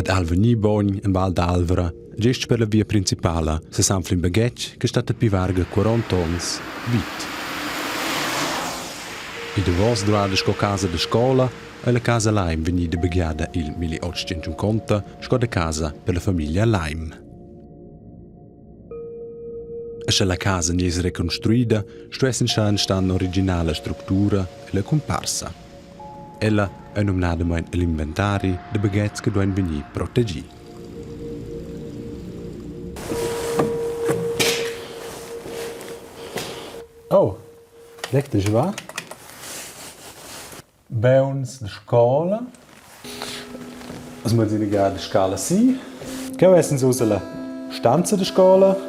Alveni Bogn in Val d'Alvera, gest per la via principala, se s'anfla in baghetg che sta pi varga 40 ons vit. I davos durada sco casa de scola e la casa Laim venida begiada il 1850 sco de casa per la famiglia Laim. E se la casa nie es reconstruida, stuessen scha stand originala struttura e la comparsa. Ella è nominata l'inventari de baguettes che devono venire proteggi. Oh, leckt je va? Beuns de scola. As ma dine ga de scala si. Che essen so la stanza de scola.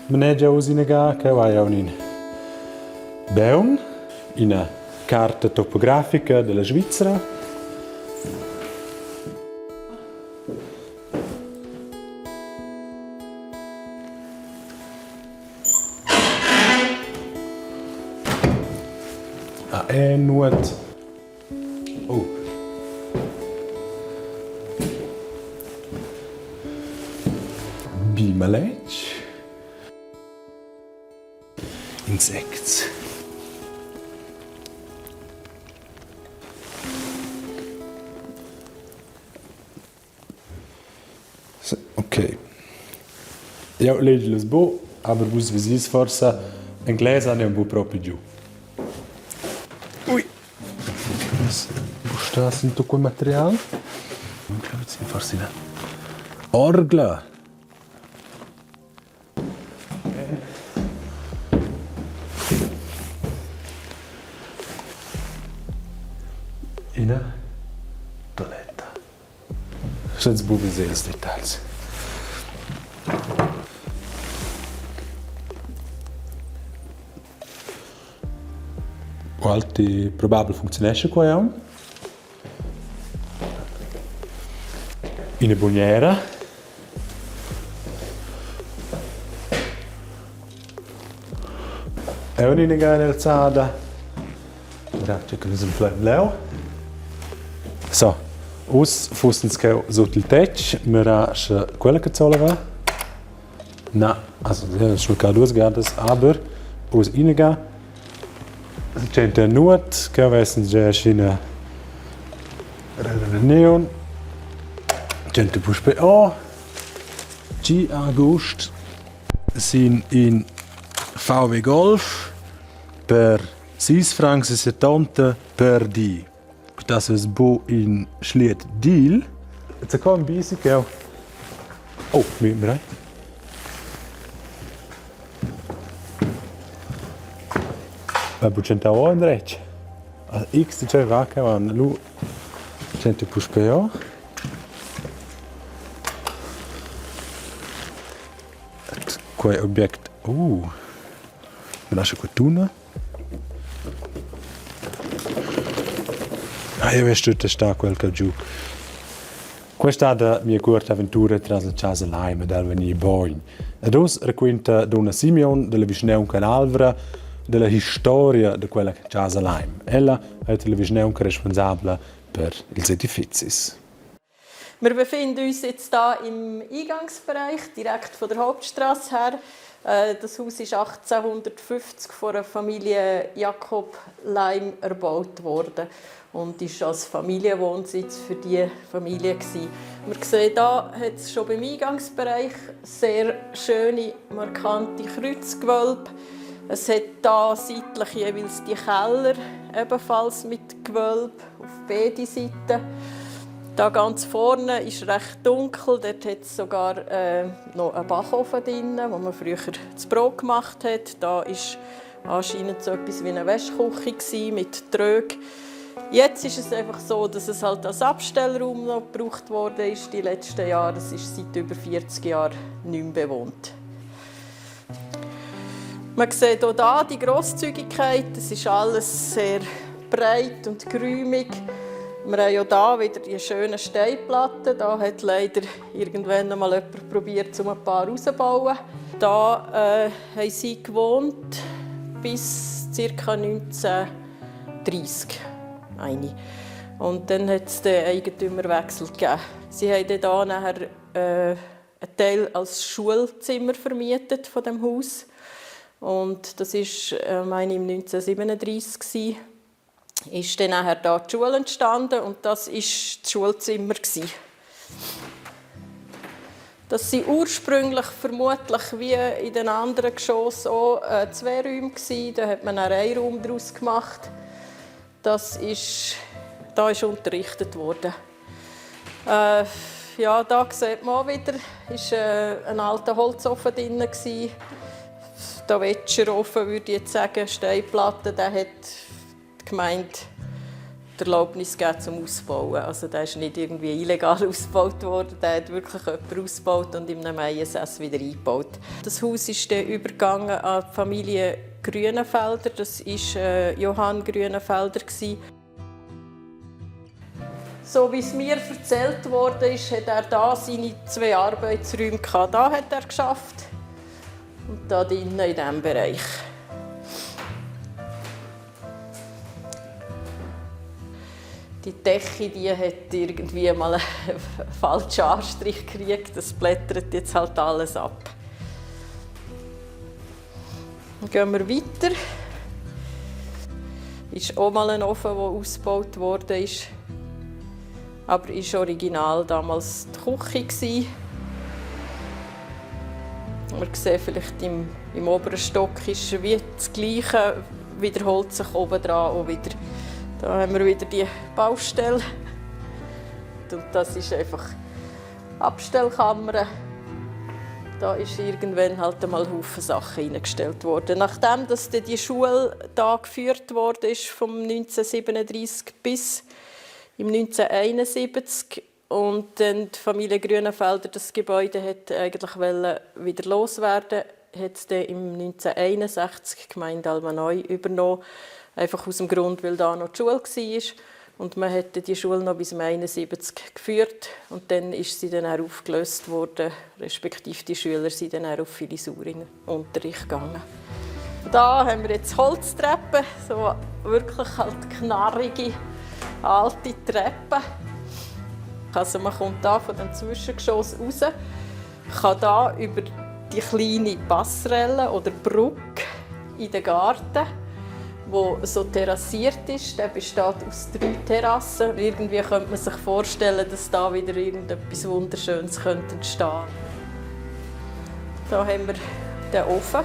Maneggia usine ga, che vai a unin. Beun, ina carta topografica della Svizzera. E nuot. Oh. Bimalec. Insects. Okay. Ja, leggi lo sbo, aber vos vesis forsa inglese hanno un po' proprio giù. Ui. Wo sta in tutto quel materiale? Non credo sia forse una orgla. Una toiletta. Senza vedere i dettagli. Qualche probabile funzionesce qua un. Una bugniera. E una grande alzata. Guardate che non è un so, us fussens che sotto il tetto, mi rascia quella che zollava. Na, also schon gar durchgegangen, aber us inega c'è nuot che avessero già scina neon. C'è puspe o G August sind in VW Golf per 6 francs e 70 per die. Das ist bo in Schliet Deal. Jetzt kommen ein bisschen, gell? Oh, mit mir rein. Aber c'è auch in rechts. Also X c'è vacca, man lu c'è puspeo. Quel Objekt. Mi lascia qua tuna. Io vedo che sta quel che giù. Questa è la mia corta avventura tra la casa Laim e Alveni Bogn. Ed os racconta Donna Simeon della vicinanza Alvera della storia di quella casa Laim. Ella è la vicinanza responsabile per gli edifici. Wir befinden uns jetzt hier im Eingangsbereich, direkt von der Hauptstraße her. Das Haus ist 1850 von der Familie Jakob Laim erbaut worden und ist als Familienwohnsitz für diese Familie gewesen. Wir sehen hier hat es schon beim Eingangsbereich sehr schöne, markante Kreuzgewölbe. Es hat hier seitlich jeweils die Keller, ebenfalls mit Gewölbe auf beiden Seiten. Da ganz vorne ist recht dunkel, dort hat es sogar noch einen Backofen drin, wo man früher das Brot gemacht hat. Da war anscheinend so etwas wie eine Wäschküche mit Trög. Jetzt ist es einfach so, dass es halt als Abstellraum noch gebraucht wurde die letzten Jahre. Es ist seit über 40 Jahren nicht mehr bewohnt. Man sieht auch hier die Grosszügigkeit. Es ist alles sehr breit und geräumig. Wir haben auch hier wieder die schönen Steinplatten. Da hat leider irgendwann einmal jemand probiert, um ein paar rauszubauen. Da haben sie gewohnt bis ca. 1930. Und dann hat es den Eigentümerwechsel gegeben. Sie haben dann nachher einen Teil als Schulzimmer vermietet von dem Haus. Und das war, meine ich, 1937 ist dann nachher da die Schule entstanden und das war das Schulzimmer. Das waren ursprünglich vermutlich wie in den anderen Geschossen auch 2 Räume. Da hat man einen Raum daraus gemacht. Da ist unterrichtet worden. Ja, da sieht man auch wieder, war ein alter Holzofen drin. Der Wetscherofen, würde ich jetzt sagen, Steinplatte, der hat die Gemeinde die Erlaubnis gegeben zum Ausbauen. Also der ist nicht irgendwie illegal ausgebaut worden, der hat wirklich jemand ausgebaut und in einem Maiensäß wieder eingebaut. Das Haus ist dann übergegangen an die Familie Grünenfelder, das war Johann Grünenfelder. So wie es mir erzählt wurde, hat er da seine 2 Arbeitsräume gehabt. Da hat er geschafft und da drinnen in diesem Bereich. Die Decke hat irgendwie mal einen falschen Anstrich gekriegt. Das blättert jetzt halt alles ab. Dann gehen wir weiter. Ist auch mal ein Ofen, der ausgebaut wurde. Aber ist original damals die Küche. Man sieht vielleicht im oberen Stock ist wie das Gleiche, wiederholt sich oben dran auch wieder. Da haben wir wieder die Baustelle. Und das ist einfach Abstellkammer. Da ist irgendwann halt einmal Haufen Sachen hineingestellt worden. Nachdem dass die Schule da geführt wurde, vom 1937 bis im 1971 und dann die Familie Grünenfelder das Gebäude eigentlich wieder loswerden, hat es dann im 1961 die Gemeinde Almenau übernommen. Einfach aus dem Grund, weil da noch die Schule war. Und man hat die Schule noch bis 1971 geführt. Und dann ist sie dann auch aufgelöst worden, respektive die Schüler sind dann auch auf Filisur in den Unterricht gegangen. Da haben wir jetzt Holztreppen, so wirklich halt knarrige, alte Treppen. Also man kommt da von dem Zwischengeschoss raus, kann da über die kleine Passerelle oder Brücke in den Garten, wo so terrassiert ist. Der besteht aus 3 Terrassen. Irgendwie könnte man sich vorstellen, dass da wieder irgendetwas Wunderschönes entstehen könnte. Da haben wir den Ofen.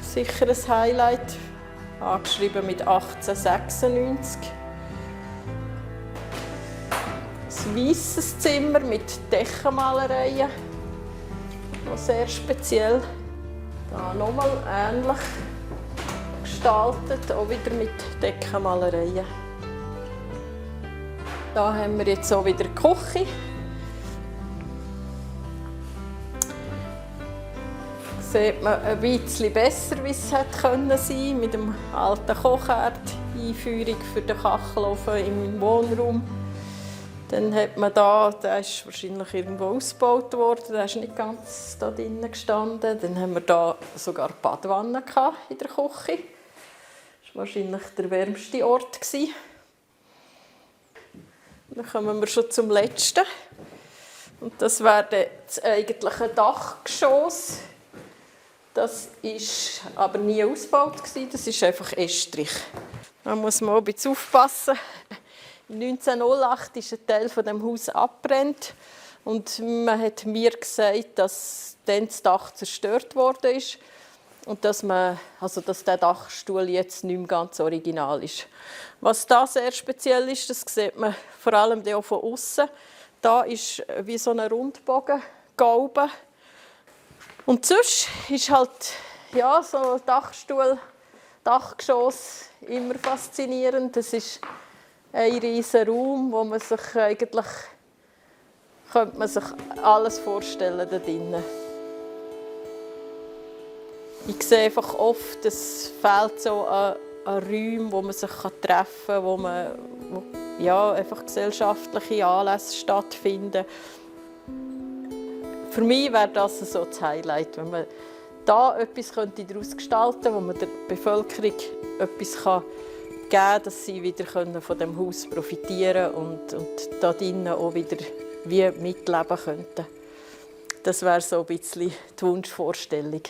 Sicher ein Highlight. Angeschrieben mit 1896. Ein weisses Zimmer mit Deckenmalereien. Noch sehr speziell. Da nochmal ähnlich gestaltet, auch wieder mit Deckenmalereien. Da haben wir jetzt auch wieder die Küche. Sieht man ein bisschen besser, wie es hätte sein können, mit dem alten Kochherd, Einführung für den Kachelofen im Wohnraum. Dann hat man da, der ist wahrscheinlich irgendwo ausgebaut worden, der ist nicht ganz da drinnen gestanden. Dann haben wir da sogar Badwanne in der Küche. Das war wahrscheinlich der wärmste Ort. Dann kommen wir schon zum letzten. Und das wäre das eigentliche Dachgeschoss. Das war aber nie ausgebaut, das ist einfach Estrich. Da muss man auch ein bisschen aufpassen. 1908 ist ein Teil von dem Haus abgebrannt und man hat mir gesagt, dass dann das Dach zerstört worden ist und dass der Dachstuhl jetzt nicht mehr ganz original ist. Was da sehr speziell ist, das sieht man vor allem auch von außen. Da ist wie so ein Rundbogen Gaube. Und sonst ist halt so Dachstuhl, Dachgeschoss immer faszinierend. Das ist ein riesiger Raum, wo man sich eigentlich alles vorstellen da drinnen. Ich sehe einfach oft, es fehlt so an Räumen, wo man sich treffen kann, wo einfach gesellschaftliche Anlässe stattfinden. Für mich wäre das so das Highlight, wenn man da etwas daraus gestalten könnte, wo man der Bevölkerung etwas geben, dass sie wieder von dem Haus profitieren können und da drinnen auch wieder wie mitleben könnten. Das wäre so ein bisschen die Wunschvorstellung.